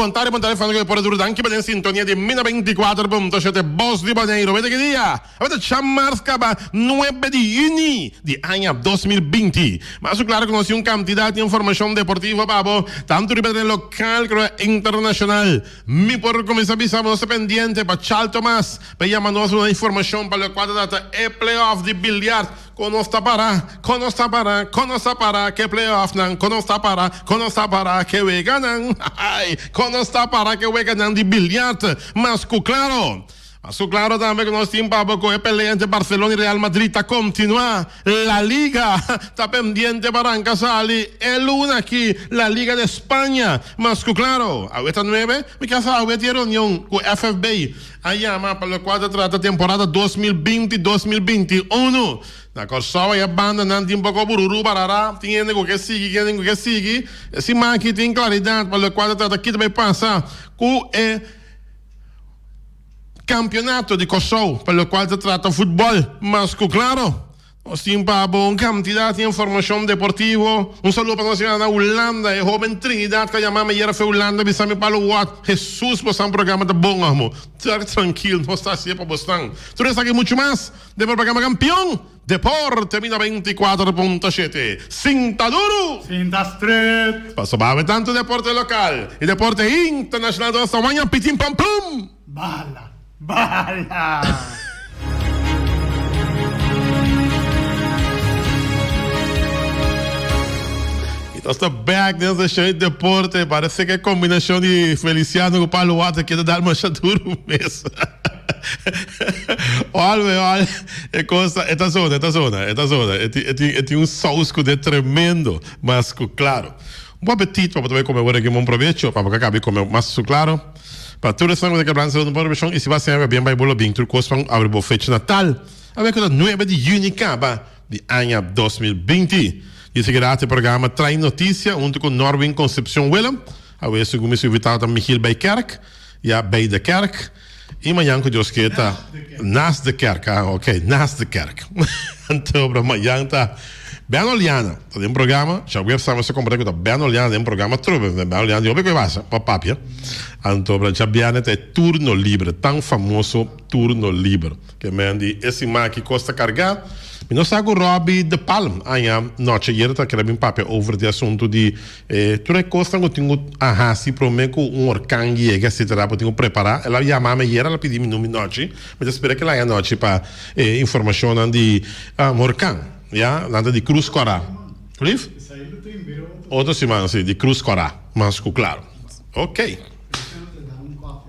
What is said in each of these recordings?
Bon tardi, bon tardi Fano ku por duru danki pa den sintonia di Mina 24.7 Bos di Boneiru. Wete ki dia? Awor ta djamars kaba nuebe di yüni di aña 2020. Mas ku klaro ku nos tin un kantidat di informashon deportivo pa bo, tantu riba tereno lokal komo internashonal. Mi por kuminsá bisa bo nos ta pendiente pa Charles Thomas pa yama nos una informashon pa lokual ta trata e playoff di bilyart. Kon nos ta para, kon nos ta para, kon nos ta para ke playoffnan, kon nos ta para, kon nos ta para ke weganan, ai, kon nos ta para ke weganan di bilyart, mas ku klaro. Mas ku klaro tambe ku nos tin pa bo ku e pelea entre Barcelona i Real Madrid ta kontinuá, La Liga ta pendiente pa ranka sali e luna aki, La Liga de Spaña, mas ku klaro. Awe ta nuebe, mi ke sa awe tin e reunion ku FFB. A yama pa lokual ta trata temporada 2020, 2021. Na Kòrsou e bandanan tin poko bururu barara, tin hende ku ke sigui, tin hende ku ke sigui. E siman aki tin klaridat pa lokual ta trata ki ta bai pasa ku e kampionato di Kòrsou pa lokual ta trata futbòl. Mas ku klaro. Nos tin pa bo un cantidad di informacion deportivo. Un saludo pa nos yega na Hulanda, e hoben Trinidad cu a yama mi ayera fe Hulanda bisa mi palo wat Jesus bosan programa ta bon amo. Ter trankil nos ta hacié pa bosnan. Tur esaki y mucho mas den programa Campeon Deporte mi na 24.7. Sinta duro! Sinta stret! Pasobra awe tanto deporte local y deporte internacional nos ta waña pitin pam plum! Bala! Bala! Y nos ta back den nos show di deporte. Parece que combinacion di Feliciano cu Palo Water kier ta dar masha duro mes. Olwe, ol, e cosa, e ta zona, e ta zona, e ta zona. E tin, e tin, e tin un saus cu de tremendo, mas cu claro. Un bon apetit pa bo ta bay come awor aki, bon probecho pa bo ka cabi come mas cu claro. Pa tur esnan ku ta kebranta salud no por revishon i si bo a siña bien bai bo lo bin tur kos pa abri bo fecha natal. Awe ku ta nuebe di yüni kaba di aña 2020. Di seguidat e programa Trae Noticia huntu ku Norwin Concepcion Willem. Awe segun mi su invitado ta Michiel Bijkerk, ya bij de kerk. I mañan ku Dios ke ta Naast de kerk, ah ok, naast de kerk. Anto bro mañan ta Ben Oliana ta den programa, djaweps tambe sa komprende ku ta Ben Oliana den programa trobe, Ben Oliana di hopi ku e basa pa papia. Anto bro djabièrnè ta e turno libre, tan famoso turno libre. Ke men di e siman aki kos ta kargá. Mi no sa ku Robbie de Palm aña nochi ayera ta kere bin papia over di asuntu di E tur e kosnan ku tin ku a hasi promé ku un orkan yega etcetera bo tin ku prepará. El a yama mi ayera, el a pidi mi number nochi. Mi ta spera ku el haña nochi pa e informashonnan di orkan, ya. Nan ta di Krus Kòrá. Lief? Otro siman, si, di Krus Kòrá, mas ku klaro. Ok.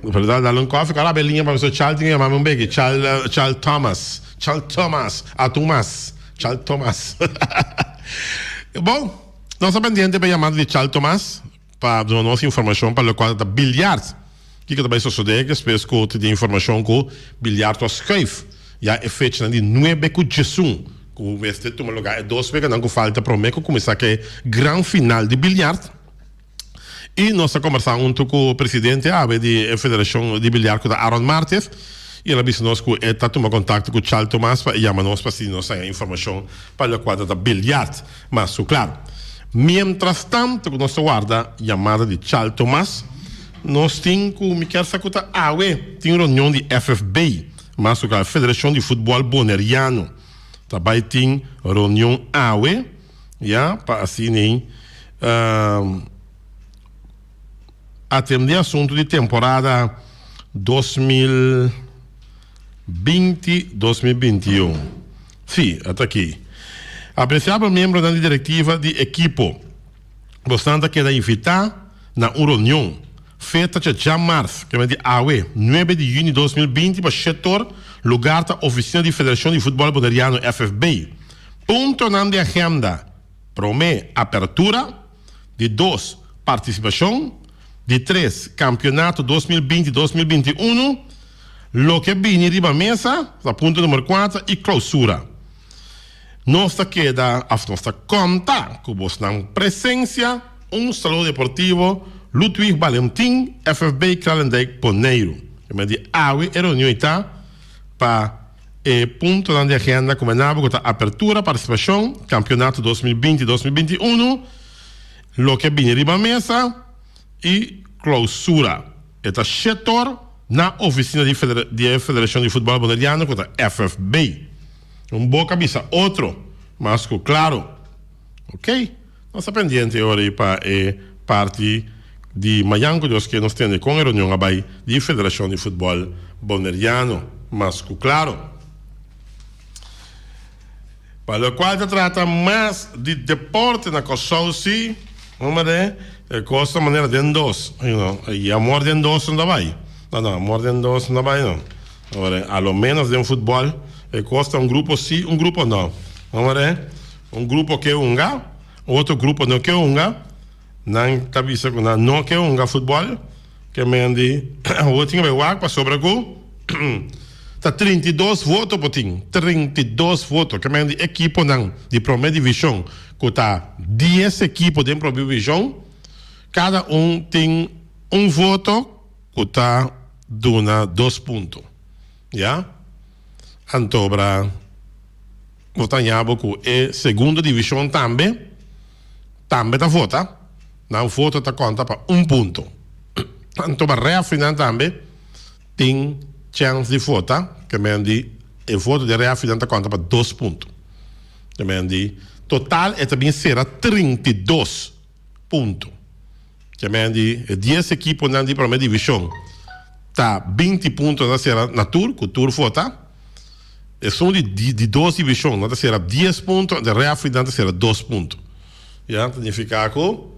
Pero dal un kòfi. Kòrá be liña pa mi so Chal tin ku yama mi un beki. Chal, Chal Thomas. Chal Thomas. Atumas. Chal Thomas. Bon. Nos ta pendiente pa e yamada di Charles Tomas pa duna nos informashon pa lokual ta biljart. Kiko ta bai sosodé despues ku tin informashon ku biljart a skuif ya e fechanan di nuebe ku djesun ku mester tuma lugá e dos weganan ku falta promé ku kuminsá ku e gran final di biljart. I nos ta kombersá huntu ku presidente awe di e federashon di biljart ku ta Aaron Martes i el a bisa nos ku e ta tuma kontakto ku Charles Tomas pa e yama nos pa si nos haña informashon pa lokual ta ta biljart. Mas ku klaru. Mientras tanto ku nos ta warda yamada di Charles Tomas, nos tin ku mi kier sa ku ta awe tin reunion di FFB, mas ku klaru Federashon di Futbòl Boneriano ta bai tin reunion awe ya pa asina atende asuntu di temporada 2020, 2021. Sí, ata aki. Apreciabel miembronan di directiva di ekipo, bosnan ta keda invitá na un reunion fecha djamars, ke di awe, nuebe di juni 2020 pa shetor, lugar ta oficina di Federacion di Futbol Boneriano, FFB. Puntonan di agenda, prome, apertura, di dos, partisipashon, di tres, kampionato 2020, 2021, loke bini riba mesa, ta punto number kuater, i klousura. Nos ta keda òf nos ta konta ku bosnan presensia. Un saludo deportivo, Ludwig Valentin, FFB Kralendijk, Boneiru. E di awe e reunion ei ta pa e puntonan di agenda ku menabo ku ta apertura, partisipashon, kampionato 2020, 2021, loke bini riba mesa i. klousura. E ta shetor na ofisina di di e Federashon di Futbòl Boneriano ku ta FFB. Un boka bisa otro mas ku klaro. Ok, nos ta pendiente e ora ei pa e parti di mañan ku Dios ke nos tende kon e reunion a bai di Federashon di Futbòl Boneriano mas ku klaro. Pa lokual ta trata mas di deporte na Kòrsou si, hombre, e kos ta manera den dos, you know, i amor den dos no ta bai. No, no, amor den dos no ta bai no. Hombre, a lo menos den futbòl e kos ta un grupo si, un grupo no. Hombre, un grupo ke hunga, otro grupo no ke hunga, nan ta bisa ku nan no ke hunga futbòl. Ke men di awor tin bai wak pasobra ku ta 32 voto por tin, 32 voto. Ke men di ekiponan di prome divishon ku ta dies ekipo den prome divishon, kada un tin un voto ku ta duna dos punto. Ya? Antobra bo ta haña bo ku e segundo divishon tambe tambe ta vota. Nan voto ta konta pa un punto. Anto pa refinan tambe tin chèns di vota, ke men di e voto di refinan ta konta pa dos punto. Ke men di total e ta bin sera 32 punto. Ke men di e dies ekiponan di prome divishon ta binti punto nan ta sera na tur, ku tur vota. Esun di di dos divishon nan ta sera dies punto, de refinan ta sera dos punto. Ya ta nifiká ku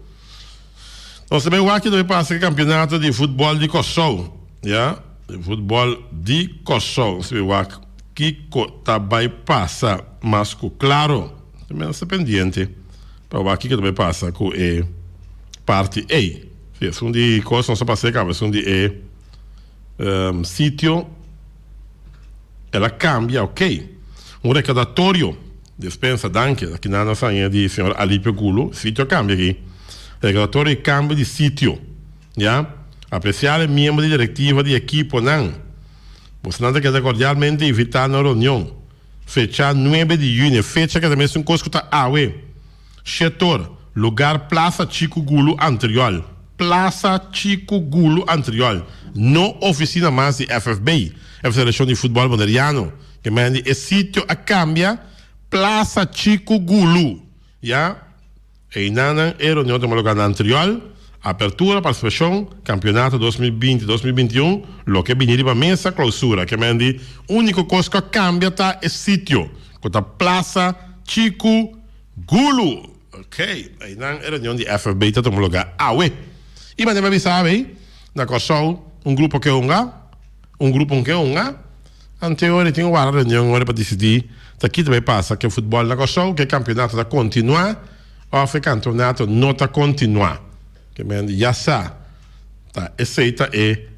nos ta bai wak kiko ta bai pasa ku e kampionato di futbòl di Kòrsou. Ya, di futbòl di Kòrsou. Nos ta bai wak kiko ta bai pasa mas ku klaro. Tambe nos ta pendiente pa wak kiko ta bai pasa ku e parti ei. Si, esun di kos nos a pasa e kaba, esun di e sitio. El a cambia ok. Un recordatorio, despensa, danki, aki nan a saña di señor Alipio Gulo, sitio a cambia aki. Recordatorio y cambio di sitio, ya. Apreciable miembro di directiva di equiponan, bosonan ta keda cordialmente invita na reunion fecha nuebe di juni, fecha keda mesun cos cu ta awe. Shetor, lugar Plaza Chiku Gulu Antriol. Plaza Chiku Gulu Antriol, no oficina mas di FFB, e Federacion di Futbol Boneriano. Ke men di e sitio a cambia Plaza Chiku Gulu. Ya, eynan e reunion ta tuma lugar na Antriol. Apertura, participacion, campeonato 2020, 2021, loke bini riba mesa, clausura. Ke men di unico cos cu a cambia ta e sitio, cu ta Plaza Chiku Gulu! Ok, einan e reunion di FFB ta tuma lugar awe. I manera mi a bisa awe, na Kòrsou un grupo ke hunga, un grupo un ke hunga. Ante ora tin un wara reunion ora pa disidí ta ki ta bai pasa ku e futbòl na Kòrsou, ku e kampionato ta kontinuá òf e kampionato no ta kontinuá. Ke men ya sa ta esei ta e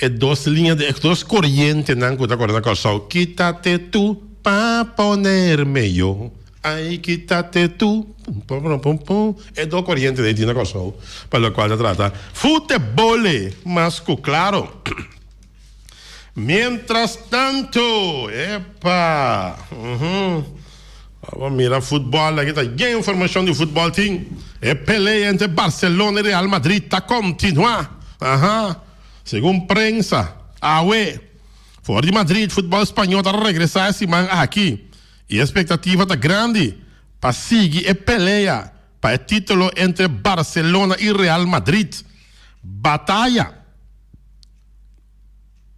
E dos liña di e dos korientenan ku ta kore na Kòrsou, Kitate tu pa ponerme yo, ai kitate tu, pum pum pum pum. E dos korientenan ei tin na Kòrsou pa lokual ta trata futebole mas ku klaro. Mientras tanto, epa, uhum, abo mira futbòl aki ta yen informashon di futbòl tin. E pelea entre Barcelona i Real Madrid ta kontinuá, aha. Segun prensa, awe, for di Madrid futbòl spañó ta regresá e siman aki i e spektativa ta grandi pa sigui e pelea pa e título entre Barcelona i Real Madrid. Bataya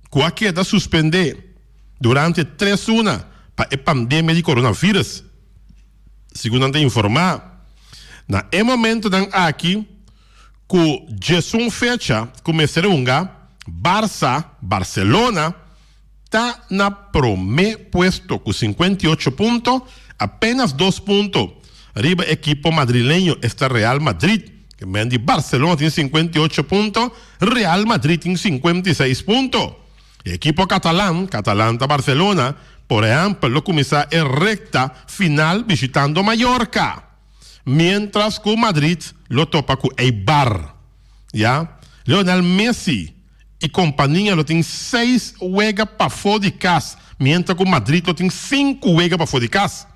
ku a keda suspendé durante tres luna pa e pandemia di coronavirus, segun nan ta informá. Na e momentonan aki, Ku djesun fecha ku mester hunga, Barça, Barcelona, ta na promé puesto ku 58 punto, apenas dos punto riba ekipo madrileño, esta Real Madrid. Ke men di Barcelona tin 58 punto, Real Madrid tin 56 punto. E ekipo katalan, katalan ta Barcelona, por ehèmpel lo kuminsá e rekta final bishitando Mallorca. Mientras cu Madrid lo topa cu Eibar. Ya, Lionel Messi y compania lo tin seis wega pafo di cas, mientras cu Madrid lo tin cinco wega pafo di cas.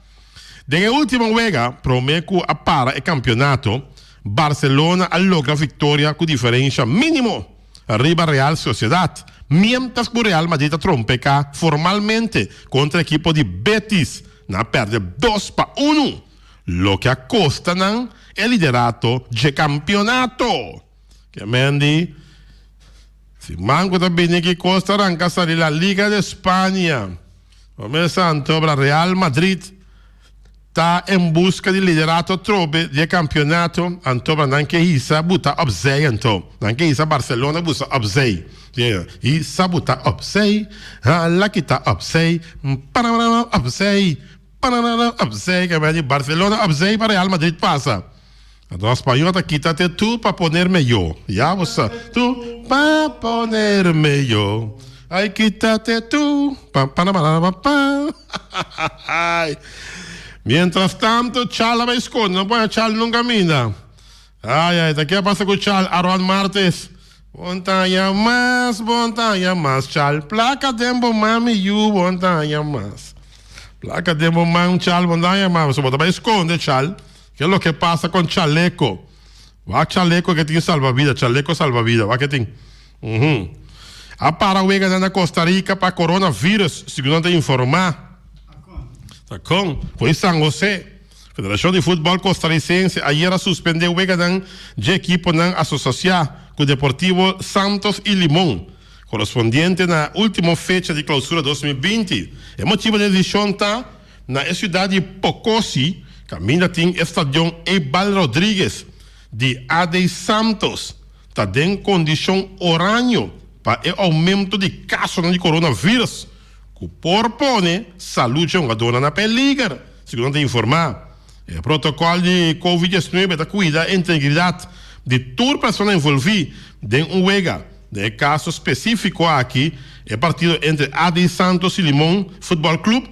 Den e ultimo wega, prome cu a para e campeonato, Barcelona a logra viktoria ku diferensha mínimo riba Real Sociedad, miéntras ku Real Madrid a trompeká formalmente kontra ekipo di Betis. Nan a pèrdè 2-1, loke a kosta nan e liderato dje kampionato. Ke men di siman ku ta bini ki kos ta ranka sali La Liga de Spania. Prome santo obra Real Madrid ta en buska di liderato atrobe di e kampionato, anto obra nan ke hisa buta opzij anto. Nan ke hisa Barcelona busa opzij. Hisa buta opzij, hala kita opzij, pararara opzij, pararara opzij. Ke men di Barcelona opzij pa Real Madrid pasa. Anto spañol ta quítate tú pa ponerme yo. Ya bo sa. Tú pa ponerme yo. Ay, quítate tú. Pa, pa, pa, pa, pa. Ay. Mientras tanto, Chal a bai sconde. No pone Chal nunca minda. Ay, ay, ta ke a pasa cu Chal? Aron Martes. Bontaña mas, bontaña mas, Chal. Placa den bo man, mi yu, bontaña mas. Placa den bo man, Chal, bontaña mas. So bo ta bai sconde, Chal. Ke loke pasa kon chaleko? Wak chaleko ke tin salbabida, chaleko salbabida, wak ke tin. Uhum. A para weganan na Costa Rica pa coronavirus, segun nan ta informa. Ta kon? Foi San Jose. Federashon di Futbòl Kostarisense ayer a suspende weganan dje ekiponan asosasiá ku Deportivo Santos i Limon, korespondiente na ultimo fecha di Clausura 2020. E motibu di e desishon ta Na e siudat di Pocosi, kaminda tin e stadion Ebal Rodriguez di AD Santos, ta den kondishon oraño pa e oumento di kasonan di coronavirus, ku por pone salud dje hungadónan na peliger, segun nan ta informá. E protokòl di Covid 19 ta kuida e integridat di tur persona envolví den un wega. Den e kaso spesífiko aki, e partido entre AD Santos i Limon Futbòl Club,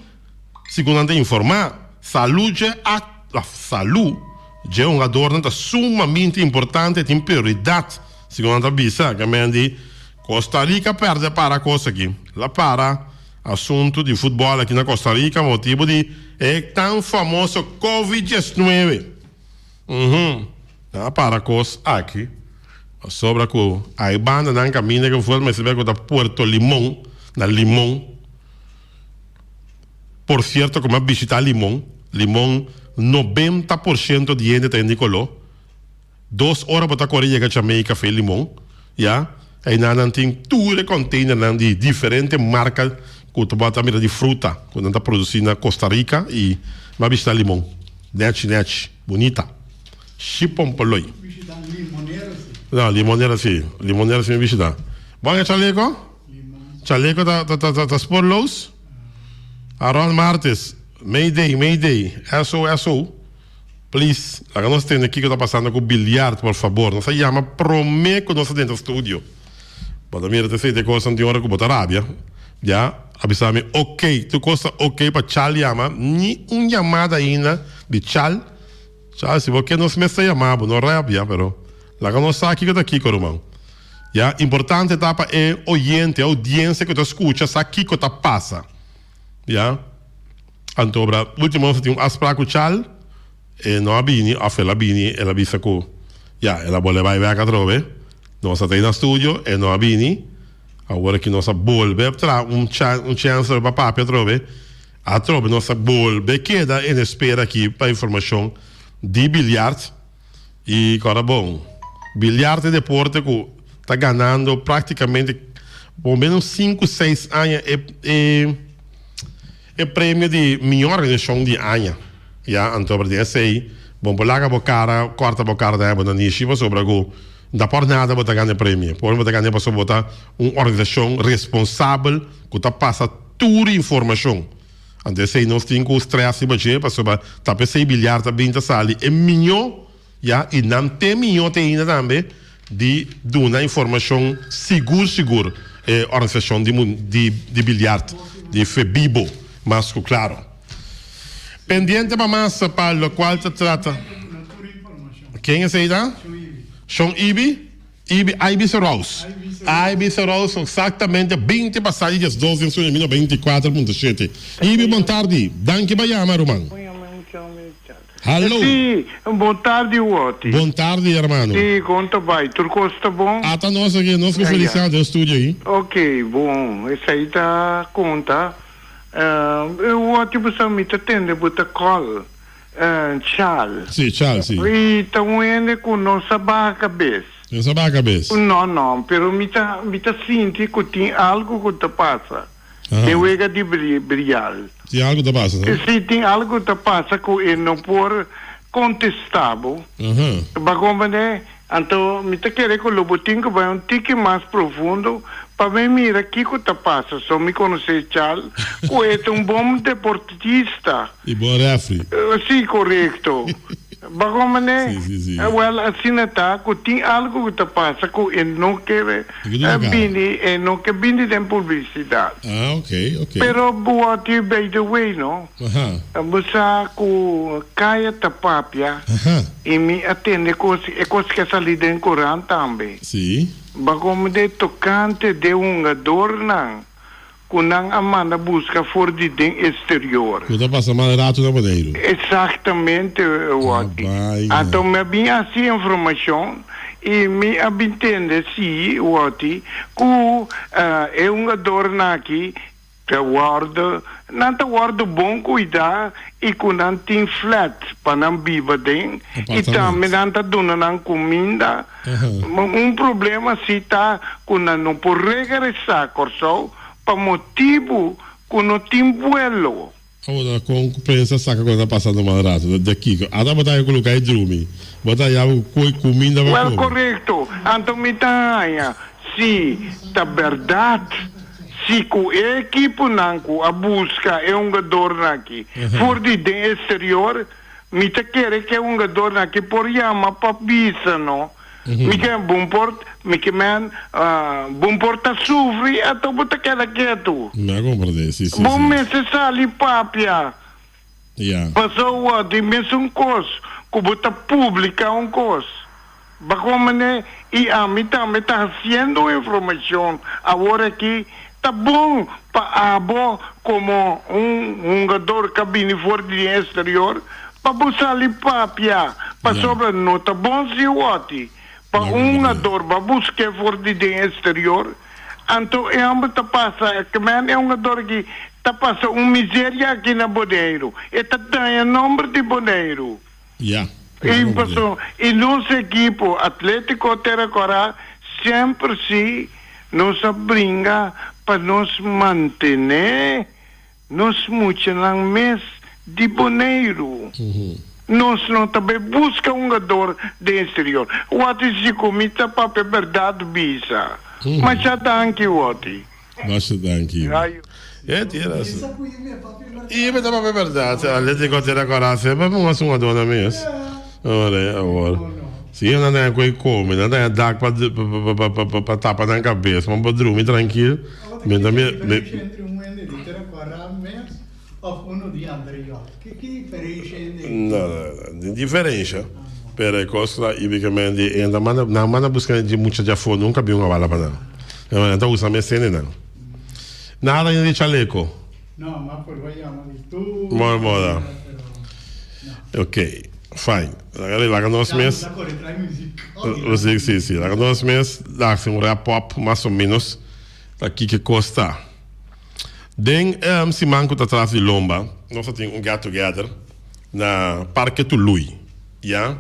Segun nan ta informá, salú dje ak salú dje hungadornan ta sumamente importante i tin prioridat, segun nan ta bisa. Kamendi Costa Rica pèrdè para kos aki. La para asuntu di futbòl aki na Costa Rica motibu di e tan famoso Covid 19. Uhum. Nan a para kos aki pasobra ku ai bandanan kaminda ke fuer mester bai ku ta Puerto Limon, na Limon. Por cierto como a bishita Limon, Limon 90% di hende ta hende di color. Dos ora bo ta core yega Jamaica fe Limon, ya. Eynan nan tin tur e containernan di diferente marca cu ta bo ta mira di fruta cu nan ta produci na Costa Rica y mi a bishita Limon. Nechi nechi, bunita. Shipompoloi. Bishita Limonera si. No, Limonera si. Limonera si mi bishita. Bo a chaleco? Chaleco ta ta ta ta spoorloos? Aaron Martes, Mayday, Mayday, SO, SO. Please, laga nos tende kiko ta pasando ku biliard, por fabor. Nos a yama prome ku nos a drenta studio. Bo ta mira ta esei te kosnan tin ora ku bo ta rabia. Ya, a bisa mi ok, tur kos ta ok pa Chal yama. Ni un yamada ainda di Chal. Chal, si bo ke nos mes ta yama bo, no rabia, pero laga nos sa kiko ta kiko, ruman. Ya, importante ta pa e oyente, e audiencia cu ta scucha sa kico ta pasa. Ya. Anto obra ultimo nos a tin un afspraak cu Chal, e no a bini of el a bini, el a bisa cu ya, el a bolbe bay bek atrobe. Nos a ta na studio, e no a bini. Awor aki nos a bolbe traha un un chance pa papia atrobe. Atrobe nos a bolbe keda en espera aki pa informacion di biljart. Y kòrda bon, biljart ta e deporte ku ta ganando praktikamente por menos sinku, seis aña e e e premio di mihó organisashon di aña. Ya, anto por den esei bo por laga bo kara, kòrta bo kara den bo nanishi pasobra ku no ta por nada bo ta gana e premio. Por bo ta gana pasobra bo ta un organisashon responsabel ku ta pasa tur informashon. Anto esei nos tin ku stress riba dje pasobra ta p'esei bilyar ta bin ta sali e miñó ya i nan te miñó te ainda tambe di duna informashon sigur sigur e organisashon di di di bilyart di Febibo mas ku klaro. Pendiente pa mas pa lokual ta trata. Ken esei ta? Shon Ibi? Ibi Ibis Rose. Ibis Rose exactamente 20 pasa di 12 den su mino 24.7. Ibi bon tardi. Danki pa yama ruman. Hallo. Si, bon tardi Wotty. Bon tardi hermano. Si, kon ta bai? Tur kos ta bon? Ata nos aki, nos ku Feliciano den studio aki. Ok, bon, esei ta konta. Wotty bo sa mi ta tende bo ta call Chal. Si, Chal, si. I ta un hende ku no sa baha kabes. No sa baha kabes. No, no, pero mi ta mi ta sinti ku tin algu ku ta pasa. Den wega di brial. Tin algu ta pasa, no? Si, tin algu ta pasa ku e no por kontestá bo. Bo a komprendé? Anto mi ta kere ku lo bo tin ku bai un tiki mas profundo pa mi mira kiko ta pasa. So mi konosé Chal ku e ta un bon deportista. I bon refri. Si, korekto. Bo a komprendé? Si, si, si. Wèl, asina ta ku tin algu ku ta pasa ku e no ke bini, e no ke bini den publisidat. Ah, ok, ok. Pero bo a tin by the way, no? Aha. Bo sa ku kaya ta papia. Aha. I mi a tende kos, e kos ke a sali den korant tambe. Sí. Bakom de tokante de hungadornan ku nan a manda buska for di den esterior. Ku ta pasa mal ratu na Boneiru. Eksaktamente, Watty. Anto mi a bin hasi informashon i mi a bin tende si, Watty, ku e hungadornan aki Ta wòrdu, nan ta wòrdu bon kuidá i ku nan tin flat pa nan biba den i tambe nan ta duna nan kuminda. Un problema si ta ku nan no por regresá Kòrsou pa motibu ku no tin buelo. Awor kon ku prensa saka ku nan ta pasando mal rato? Di kiko? Ata bo ta haña ku lo kai drumi. Bo ta haña ku koi kuminda pa Wèl kome. korekto. Anto mi ta haña si ta bèrdat si ku e ekiponan ku a buska e hungadornan aki for di den eksterior, mi ta kere ku e hungadornan aki por yama pa bisa no. Mi ke bon por, mi ke men, bon por ta sufri anto bo ta keda ketu. Mi a komprendé, si, si, Bo si. mester sali papia. Ya. Pasobra di mesun kos ku bo ta publiká un kos, bako manera i ami tambe ta hasiendo un informashon awor aki, ta bon pa abo komo un hungador ka bini for di den eksterior pa bo sali papia, pasobra no ta bon si wòti pa un hungador ba busk'é for di den eksterior. Anto e homber ta pasa, kmen e hungador aki ta pasa un miseria aki na Boneiru. E ta daña nomber di Boneiru. Ya. I paso, i nos ekipo Atletico Terra Cora semper si nos a bringa pa nos mantene Nos muchanan mes di Boneiru. Nos no ta bay busca hungador den exterior. Watty si cu mi ta papia berdad bisa. Masha danki Watty. Masha danki. E tin rason. I mi ta papia berdad. Atletico tera cora semper pa un hungadornan mes. Ora awor. Si nan ta cu e come, nan ta dak pa tapa nan cabes, pa drumi trankil. Awor ta ki diferensha entre un hende di Tera Kòrá mes òf unu di Andriòt? Ki ki diferensha hende di. No, no, no tin diferensha, pero e kos ta ibikamente e nan manda nan manda buska dje mucha dje afó nunka bin un abala pa nan. Nan ta usa mes hendenan. Nada hende di chaleko. No, ma por bai yama di tur Mor moda. manera, pero no. Ok, fine. Laga laga nos mes. Ta kore trai muzik. Muzik, si, si. Laga nos mes hasi un wrap up mas o menos. Ta kiko kos ta. Den e siman ku ta tras di lomba nos a tin un get together na Parke Tului. Ya.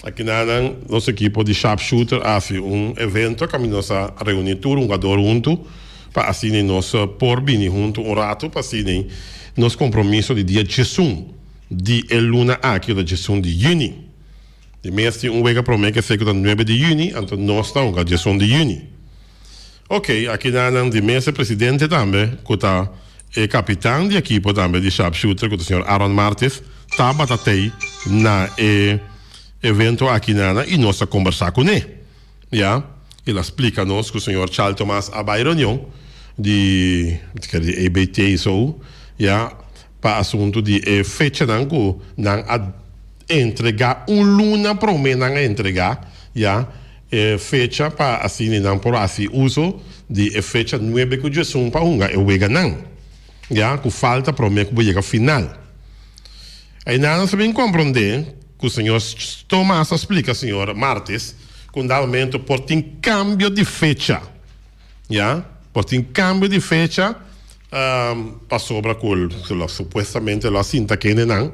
Akinanan nos ekipo di Sharpshooter a hasi un evento kaminda nos a reuni tur hungador huntu pa asina nos por bini huntu un ratu pa asina nos kompromiso di dia diesun di e luna aki ku ta diesun di yüni. Di mes tin un wega promé ku esei ku ta nuebe di yüni anto nos ta hunga diesun di yüni. Ok, aki na nan di mes e presidente tambe ku ta e kapitan di ekipo tambe di Sharpshooter ku ta señor Aaron Martis tabata tei na e evento aki na nan i nos a kombersá kuné. Ya, el a splika nos ku señor Charles Thomas a bai reunion di di EBT so ya pa asuntu di e fechanan ku nan a entregá un luna promé nan a entregá ya. E fecha pa asina nan por hasi uso di e fecha nuebe ku diesun pa hunga e weganan, ya ku falta prome ku bo yega final. Einan nos a bin komprondé ku señor Thomas a splika señor Martis ku un dado momento por tin kambio di fecha, ya, por tin kambio di fecha pasobra ku lo supuestamente lo a sinta kendenan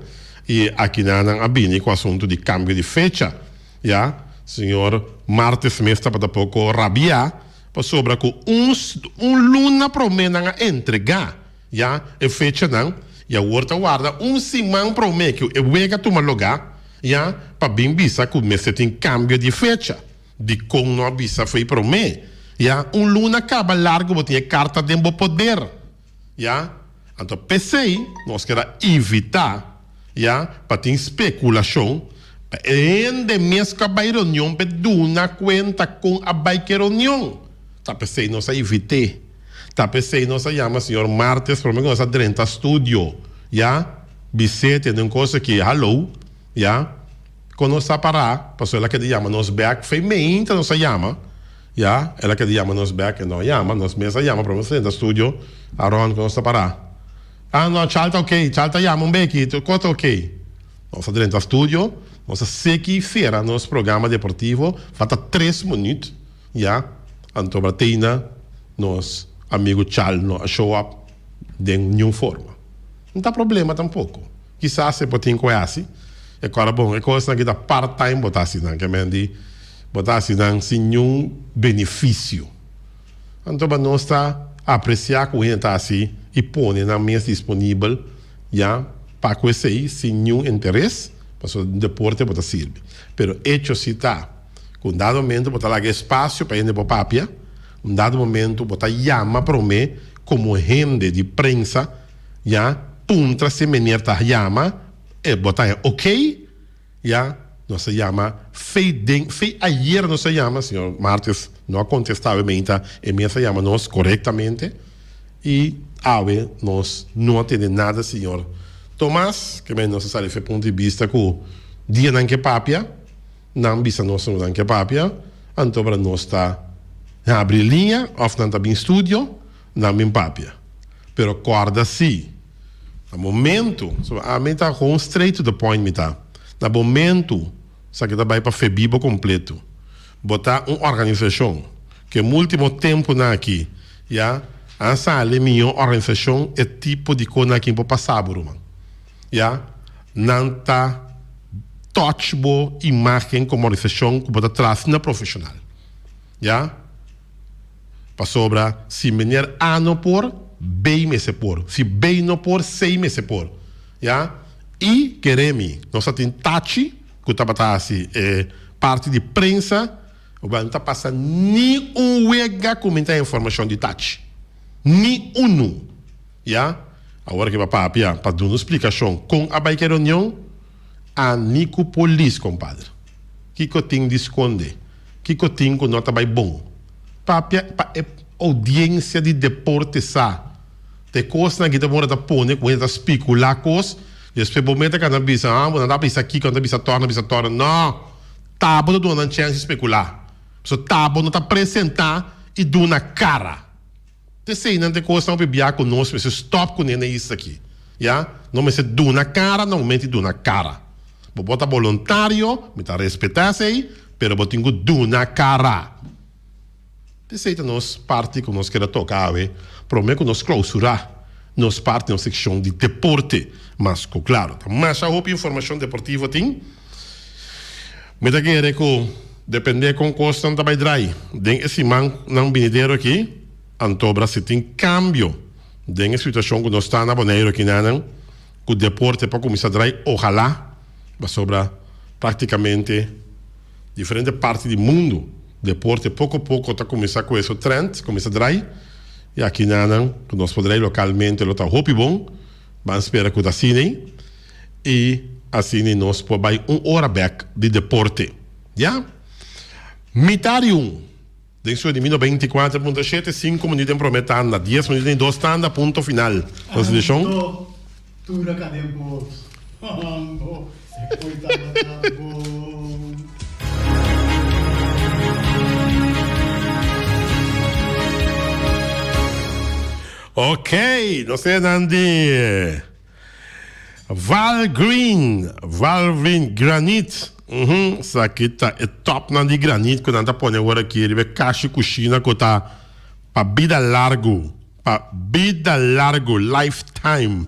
i akinan nan a bini ku asuntu di kambio di fecha, ya. Señor Martis mes tabata poko rabiá pasobra ku un un luna promé nan a entregá. Ya e fechanan y awor ta warda un siman prome cu e wega tuma loga ya pa bin bisa cu mester tin cambio di fecha. Dicon no a bisa fey prome? Ya un luna caba largo bo tin e carta den bo poder. Ya anto pesey nos kier a evita ya pa tin speculacion pa e hende mes cu a bay reunion pe duna cuenta con a bay cu e reunion. Ta pesey nos a evite. Ta p'esei nos a yama señor Martes prome ku nos a drenta studio, ya, bis'é tende un kos aki, hallo, ya, kon nos ta pará, pasobra el a keda yama nos bèk, fei meinta nos a yama, ya, el a keda yama nos bèk, e no a yama, nos mes a yama prome nos a drenta studio, Aron, kon nos ta pará? Ah, no, Chal ta okey, Chal ta yama un beki, tur kos ta okey. Nos a drenta studio, nos a seki sera nos programa deportivo, falta tres minuut. Ya, anto Martina, nos amigu Chal no a show up den niun forma. No ta problema tampoco. Kisas e por tin cu haci. E cora bon, e cosnan aki ta part time bo ta haci nan, ke men di bo ta haci nan sin niun beneficio. Anto ba nos ta aprecia cu hende ta haci y pone nan mes disponibel ya pa cu esey sin niun interes, pasobra den deporte bo ta sirbi. Pero hecho si ta. Ku un dado momento bo ta laga espasio pa hende por papia, un dado momento bo ta yama promé komo hende di prensa ya puntra si meneer ta yama e bo ta haña ok ya nos a yama fei den fei ayer nos a yama señor Martes no a kontesta awe meinta e mes a yama nos korektamente i awe nos no a tende nada señor Tomas ke men nos a sali fe punto di bista ku dianan ke papia. Nan bisa nos no nan ke papia, anto ora nos ta habri liña of nan ta bin studio, nan bin papia. Pero corda si, na momento, so ami ta gewoon straight to the point mi ta, na momento esaki ta bay pa Febibo completo, bo ta un organisacion ke multimo temponan aki ya a sali miyo organisacion e tipo di conan aki por pasa bo ruman, ya nan ta. Touch bo imagen como organisacion cu bo ta traha asina profesional. Ya. Pasobra si meneer A no por, B mester por. Si B no por, C mester por. Ya. Y kere mi, nos a tin Tachi cu tabata haci e parti di prensa, bo no ta pasa ni un wega cu mi ta informacion di Tachi. Ni uno. Ya. Awor ke bo a papia pa duna un splikashon kon a bai ke reunion, a ni ku polis, kompadre. Kiko tin di skonde? Kiko tin ku no ta bai bon? Papia pa e oudiensia di deporte sa. Ta e kosnan aki ta mora ta pone ku hende ta spikulá kos, despues bo meta kana bisa, ah, bo nan ta bisa kiko, nan ta bisa tòr, nan ta bisa tòr. No! Ta bo ta duna nan chèns di spekulá. Pasobra ta bo no ta presentá i duna kara. T'eseinan t'e kosnan hopi bia ku nos mester stòp kuné na isla aki. Ya, nos mester duna kara na momento di duna kara. Bo por ta boluntario, mi ta respetá esei, pero bo tin ku duna kara. T'esei ta nos parti ku nos keda toka awe promé ku nos klousurá nos parti, nos sekshon di deporte. Mas ku klaro ta masha hopi informashon deportivo tin. Mi ta kere ku dependé kon kosnan ta bai drai den e simannan binidero aki, antobra si tin kambio den e situashon ku nos ta na Boneiru akinanan ku deporte por kuminsá drai ohalá pasobra praktikamente diferente parti di mundu deporte poko poko ta kuminsá ku eso trend kuminsá drai i akinanan ku nos por drai lokalmente lo ta hopi bon. Ban spera ku ta asina i asina nos por bai un ora bek di deporte. Ya. Mitar i un. Den sua di mi 94.7, sinku minuut den prome tanda, dies minuut den dos tanda, punto final. Nos edishon. Anto tur a kade bos. Mambo, e poi tabata bon. Ok, nos ta nan di. Val Green, Val Green Granit. Uhum, esaki ta e topnan di granit ku nan ta pone awor aki riba e kashi kushina ku ta pa bida largu, pa bida largu, lifetime.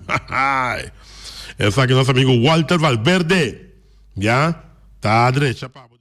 Esaki nos amigu Walter Valverde, ya, ta drecha pa bo.